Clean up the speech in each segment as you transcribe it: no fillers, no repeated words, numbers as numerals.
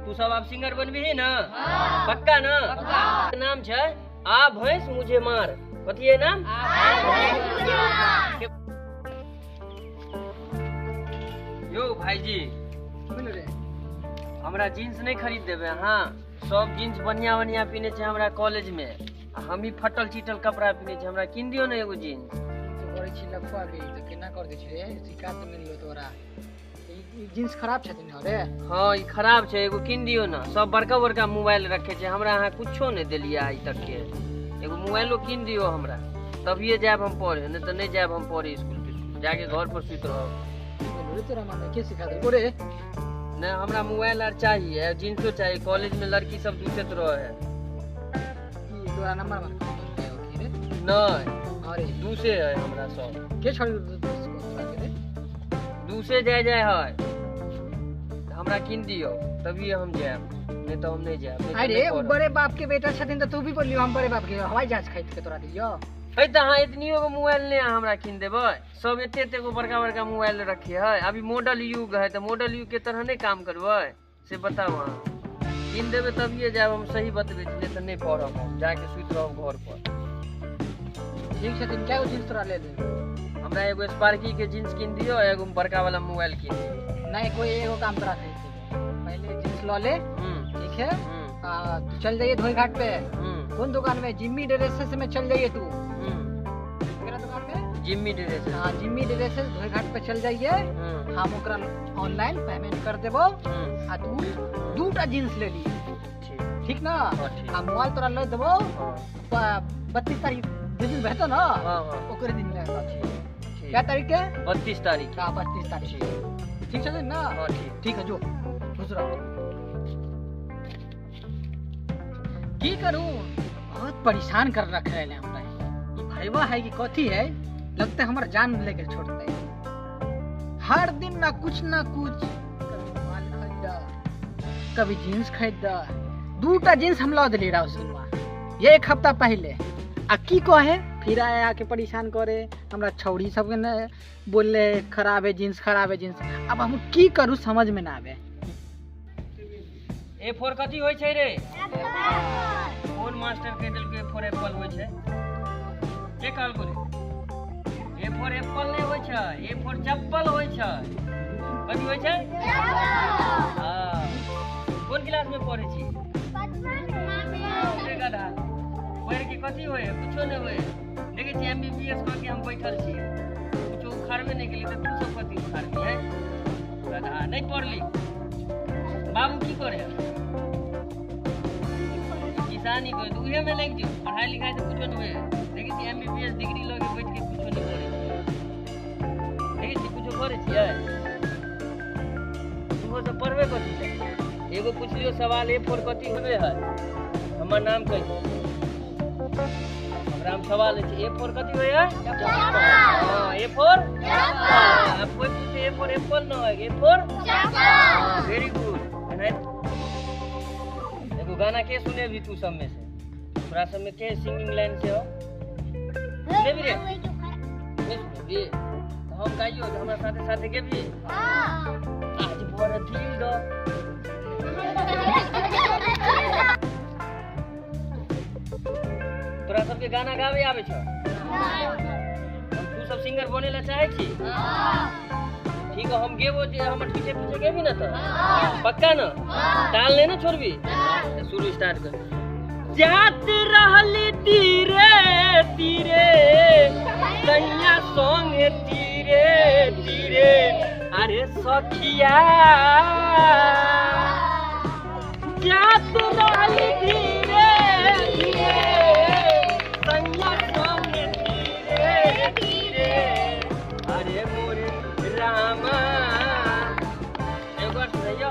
तू सब आब सिंगर बनबही ना? पक्का ना? नाम छै आ भैंस मुझे मार। कथी है नाम? यो भाईजी, हमरा जींस नहीं खरीद देबै अहाँ? सब जींस बढ़िया बढ़िया पीने छै हमरा कॉलेज में, आ हम ही फटल चिटल कपड़ा पीने छै। हमरा किन दियौ ने एगो जींस। तो करै छी लफुआ के, तऽ केना कर दै छी रे? सिखा तऽ मिललो तोरा। ई जींस खराब छथिन रे? हाँ, ई खराब छै, एगो किन दियौ ना। सब बड़का बड़का मोबाइल रखे छै, हमरा अहाँ कुछो नहीं देलियै आइ तक के। एगो मोबाइलो किन दियौ हमरा, तभिए जायब हम पढ़े, नहीं तऽ नहीं जायब हम पढ़े स्कूल तिस्कुल, जाके घर पर सुति रहब। रे तोरा मम्मी के सिखा देलको रे? नहीं, हमरा मोबाइल आर चाहिए, जींसो चाहिए। कॉलेज में लड़की सब दूसत रहे है। की तोरा नंबर मार के रे? नहीं। अरे दूसे है हमरा सब। के छोड़ दोस्त को तोरा के रे? दूसे जाय जाय है, हमरा किन दियौ तभी हम जायब, नहीं तो हम नहीं जायब। नहीं तो अरे नहीं पढ़ब। बड़े बाप के बेटा छथिन तऽ तू भी बोलियो हम बड़े बाप के हवाई जहाज खरीद के तोरा दियो। है तऽ अहाँ एतनियो गो मोबाइल नहीं हमरा किन देबै? सब एते एते गो बड़का बड़का मोबाइल रखे है। अभी मॉडल युग है, तऽ मॉडल युग के तरह नहीं काम करबै से बताउ अहाँ। किन देबै तभिए जायब हम, सही बतबै छी, नहीं तऽ नहीं पढ़ब हम, जाके सुति रहब घर पर। ठीक छथिन, क्या जींस तोरा ले देब? हमरा एगो स्पार्की के जींस किन दियौ, एगो बड़का वाला मोबाइल किन दियौ। नहीं, कोई एगो काम तोरा खरीद देबै। पहले जींस लऽ ले। ठीक है। तू चल जाइए धोई घाट पे। कौन दुकान में? जिम्मी ड्रेसेस में चल जाइए तू। केकरा दुकान में? जिम्मी ड्रेस। हाँ, जिम्मी ड्रेसेस धोई घाट पे चल जाइए। हम ओकरा ऑनलाइन पेमेंट कर देबो आ तू दूटा जींस ले लिए। ठीक। ठीक ना? हाँ, ठीक। आ मोबाइल तोरा ले देबो। 32 तारीख जिस दिन भेटो ना, हाँ हाँ ओकरे दिन ले। ठीक। क्या तारीख के? 32 तारीख। हाँ, 32 तारीख। ठीक छै ना? हाँ, ठीक। ठीक है, जो खुश रहो। की करूं, बहुत परेशान कर रखे है हमरा। ई भैया है कि कथी है, लगता है हमर जान लेके छोड़ते है। हर दिन ना कुछ ना कुछ, कभी मोबाइल खरीदा, कभी जींस खरीदा। दूटा जींस हम लऽ देली रहा उस दिनवा, ये एक हफ्ता पहले। आ की कहे फिर आए आके परेशान करे हमरा। छौड़ी सबके ने बोलले खराब है जींस, खराब है जींस। अब हम की करूँ समझ में ना आवे। ए फोर कथी होइ छै रे? कोन मास्टर कहि देलकै ए फोर एप्पल होइ छै? के कहलको रे? ए फोर एप्पल नहि होइ छै, ए फोर चप्पल होइ छै। कथी होइ छै? हाँ। कोन क्लास में पढ़ै छी रे गधा? पढ़ के कथी होइ है? कुछो नहि होइ है। देखै छी एमबीबीएस कऽ के हम बैठल छी, कुछो उखाड़बे नहि केली, तऽ तू सब कथी उखाड़बी है गधा? नहि पढ़ली। बाबू की करे? किसानी करे, तऽ उहे में लागि जो, पढ़ाई लिखाई से कुछो नहीं होय। देखै छी एमबीबीएस डिग्री लऽ के बैठ के कुछो नहीं करै छियै। देखै छी कुछो करै छियै? तूहो सब पढ़बे कथी लए? एगो पुछलियो सवाल, ए फोर कथी होबे है? हमर नाम कहि। हमरा हम सवाल अछि, ए फोर कथी होय है? हाँ, ए फोर। आब कोइ पूछे ए फोर एप्पल न होय, ए फोर। Very good. एगो गाना के सुनेबी तू सब में से? तोरा सब में के सिंगिंग लाइन से हो? सुनेबी रे? नहीं सुनेबी तऽ हम गाइयो, तऽ हमरा साथे साथे गेबी? आज भर दिल द। तोरा सबके गाना गावे आबै छौ? हम तू सब सिंगर बने ला चाहे छी? ठीक है, हम गेबो जे हमर पीछे पीछे गेबी ना तऽ? पक्का ना? ताल नहीं ना छोड़बी? तऽ शुरू स्टार्ट कर। जात रहली धीरे धीरे सैया संगे धीरे धीरे, अरे सखिया जात रहली धीरे धीरे सैया संगे धीरे धीरे, अरे मोरे रामा। एगो और सुनैयौ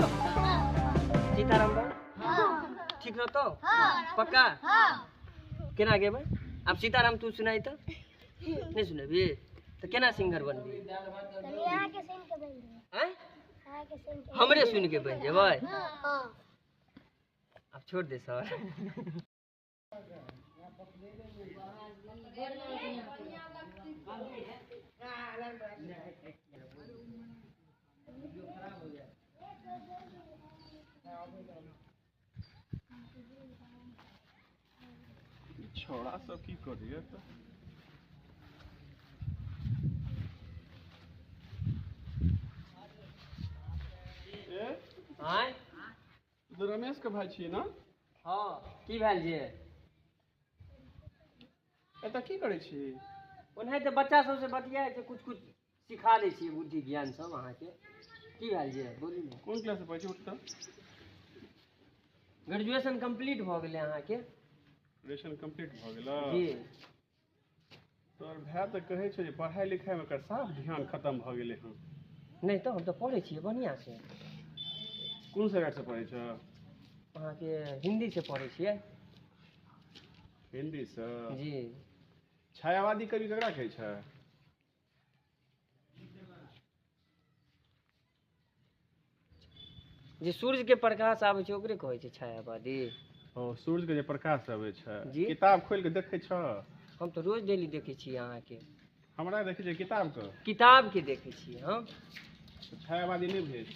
सीताराम बा? ठीक रहतौ? पक्का? केना गेबै आब सीताराम? तू सुनाई तऽ नहीं सुनेबी तऽ केना सिंगर बनबी? आँय, हमरे सुन के बनि जेबै? आब छोड़ दे सर। छौड़ा सब की करैया तऽ। आँय तो रमेश के भाई छियै ना? हाँ, की भेल जे? एतऽ की करै छी? ओनाहिते बच्चा सबसँ बतियाइ छै, कुछ कुछ सिखा दै छियै बुद्धि ज्ञान सब अहाँके। की भेल जे बोलू ने। कोन क्लास में पढ़ै छी? उठ तऽ। ग्रेजुएशन कम्प्लीट भऽ गेलै अहाँके। ग्रेजुएशन कम्प्लीट भऽ गेलै? जी। तोहर भाय तऽ कहै छै जे पढ़ाइ लिखाइमे एकर साफ ध्यान खतम भऽ गेलै हँ। नहि तऽ हम तऽ पढ़ै छियै बढ़िआँ से। कोन सब्जेक्ट से पढ़ै छह? अहाँके हिन्दी से पढ़ै छियै। हिन्दी से? जी। छायावादी कवि ककरा कहै छै? जे सूर्य के प्रकाश आबै छै ओकरे कहै छै छायावादी। ओ सूर्य के जे प्रकाश आबै छै। जी। किताब खोलि के देखै छह? हम तऽ रोज डेली देखै छियै अहाँके। हमरा देखै छियै किताब के? किताब के देखै छियै हम। छायावादी नहि भेल?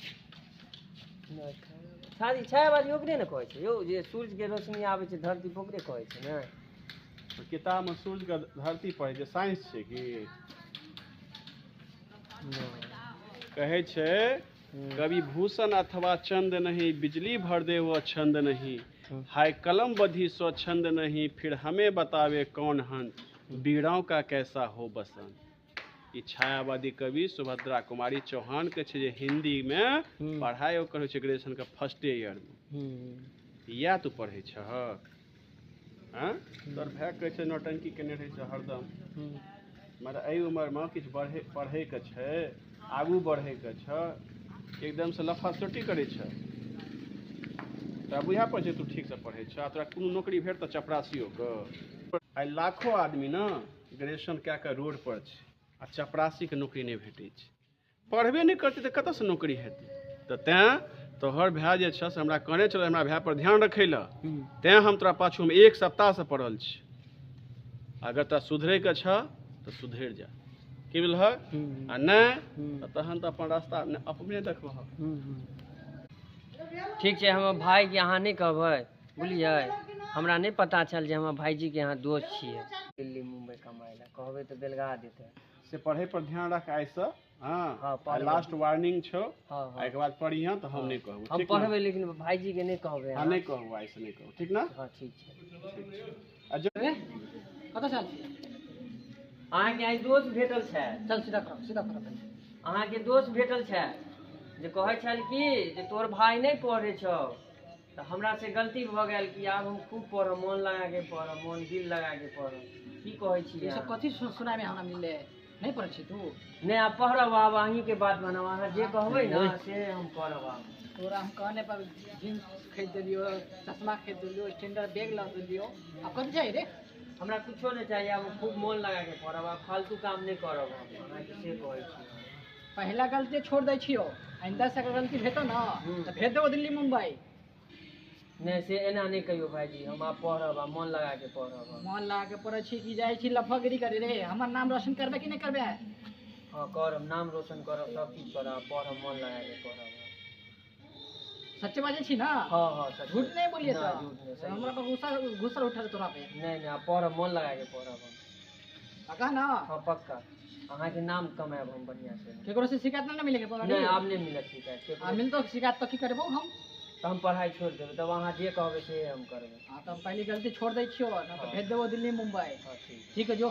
नहि, छायावादी ओकरे ने कहै छै यौ, जे सूर्य के रोशनी आबै छै धरती पर ओकरे कहै छै ने। किताब में सूर्य के धरती पर जे साइंस छै की? कहै छै कवि भूषण अथवा चंद नहीं, बिजली भर दे वो छंद नहीं, हाय कलम बधी सो छंद नहीं, फिर हमें बतावे कौन हंस, बीड़ाओं का कैसा हो बसंत। ई छायावादी कवि सुभद्रा कुमारी चौहान के छै जे हिंदी में पढ़ाई ओकर होइ छै ग्रेजुएशन के फर्स्ट ईयर में। इएह तू पढ़ै छह? हँ, तोहर भाय कहै छै नौटंकी केने रहै छै हरदम। मगर एहि उमरमे किछु बढ़े पढ़ैके छै, आगू बढ़ैके छै, एकदमसँ लफासोटी करै छै। तोरा बुझा पड़ै छै तू ठीकसँ पढ़ै छह? तोरा कोनो नौकरी भेट तऽ चपरासियोके। आइ लाखो आदमी ने ग्रेजुएशन कए कऽ रोड पर छै आ चपरासीके नौकरी नहि भेटै छै। पढ़बे नहि करतै तऽ कतऽसँ नौकरी हेतै? तऽ तैँ तोहर भाय जे छह से हमरा कहने छलै हमरा भाय पर ध्यान रखै लए, तैँ हम तोरा पाछूमे एक सप्ताहसँ पड़ल छी। अगर तोरा सुधरैके छह तऽ सुधरि जा, की बुझलहक? आ नहि तहन तऽ अपन रास्ता अपने देखबह। ठीक छै, हमर भाइके अहाँ नहि कहबै, बुझलियै? हमरा नहि पता छल जे हमर भाइजीके अहाँ दोस्त छियै। दिल्ली मुम्बई कमाइ लए कहबै तऽ बेलगा देतै। से पढ़ै पर ध्यान रख आइसँ। हाँ, लास्ट वार्निंग छौ। हाँ, एहिके बाद पढ़िहें तऽ हम नहि कहबौ। हम पढ़बै लेकिन भाइजीके नहि कहबै। हाँ, नहि कहबौ, आइसँ नहि कहबौ, ठीक ना? हाँ ठीक छै। कतऽ चल? अहाँके आइ दोस्त भेटल छै। चल सीधा करब, सीधा करब। अहाँके दोस्त भेटल छै जे कहै छल कि जे तोहर भाय नहि पढ़ै छौ, तऽ हमरा से गलती भऽ गेल कि आब हम खूब पढ़ब, मोन लगाके पढ़ब, मोन दिल लगाके पढ़ब। की कहै छी? सब कथी सुनाइमे हमरा मिललै? नहि पढ़ै छी तू? नहि, आब पढ़ब, आब अहीँके बात मानब, अहाँ जे कहबै ने से हम करब। आब तोरा हम कहने पर जींस खरीद देलियौ, चश्मा खरीद देलियौ, स्टैंडर्ड बैग लऽ देलियौ, आब कथी चाही रे? हमरा कुछो नहि चाहिए, आब खूब मोन लगाके पढ़ब, आब फालतू काम नहि करब हम, अहाँके से कहै छी। पहिला गलती छोड़ दै छियौ, आइंदा से अगर गलती हेतौ ने तऽ भेज देबौ दिल्ली मुम्बई। नहि से एना नहि कहियौ भाइजी, हम आब पढ़ब, आब मोन लगाके पढ़ब। मोन लगाके पढ़ै छी कि जाइ छी लफागिरी करे रे? हमर नाम रोशन करबै कि नहि करबै? हाँ करब, नाम रोशन करब, सब चीज करब, पढ़ब, मन लगाके पढ़ब। सच्चे बाजै छी ना? हाँ हाँ, सच। झूठ नहीं बोलिए ना, तो झूठ नहीं, सही। हमरा पर गुस्सा गुस्सा उठल तोरा पे। नहीं नहीं, आब पढ़ब, मन लगाके पढ़ब हम। पक्का ना? हाँ पक्का, अहाँके नाम कमायब हम बढ़िआँ से। केकरो से शिकायत ना मिलेके पड़ल? नहीं, आब नहीं मिलत शिकायत। आ मिलतो शिकायत तऽ की करबो हम? तऽ हम पढ़ाई छोड़ि देबै, तब अहाँ जे कहबै से हम करबै। हाँ, तऽ हम पहली गलती छोड़ दै छियौ, ना तऽ भेज देबो दिल्ली मुम्बई। हाँ ठीक। ठीक है, जो।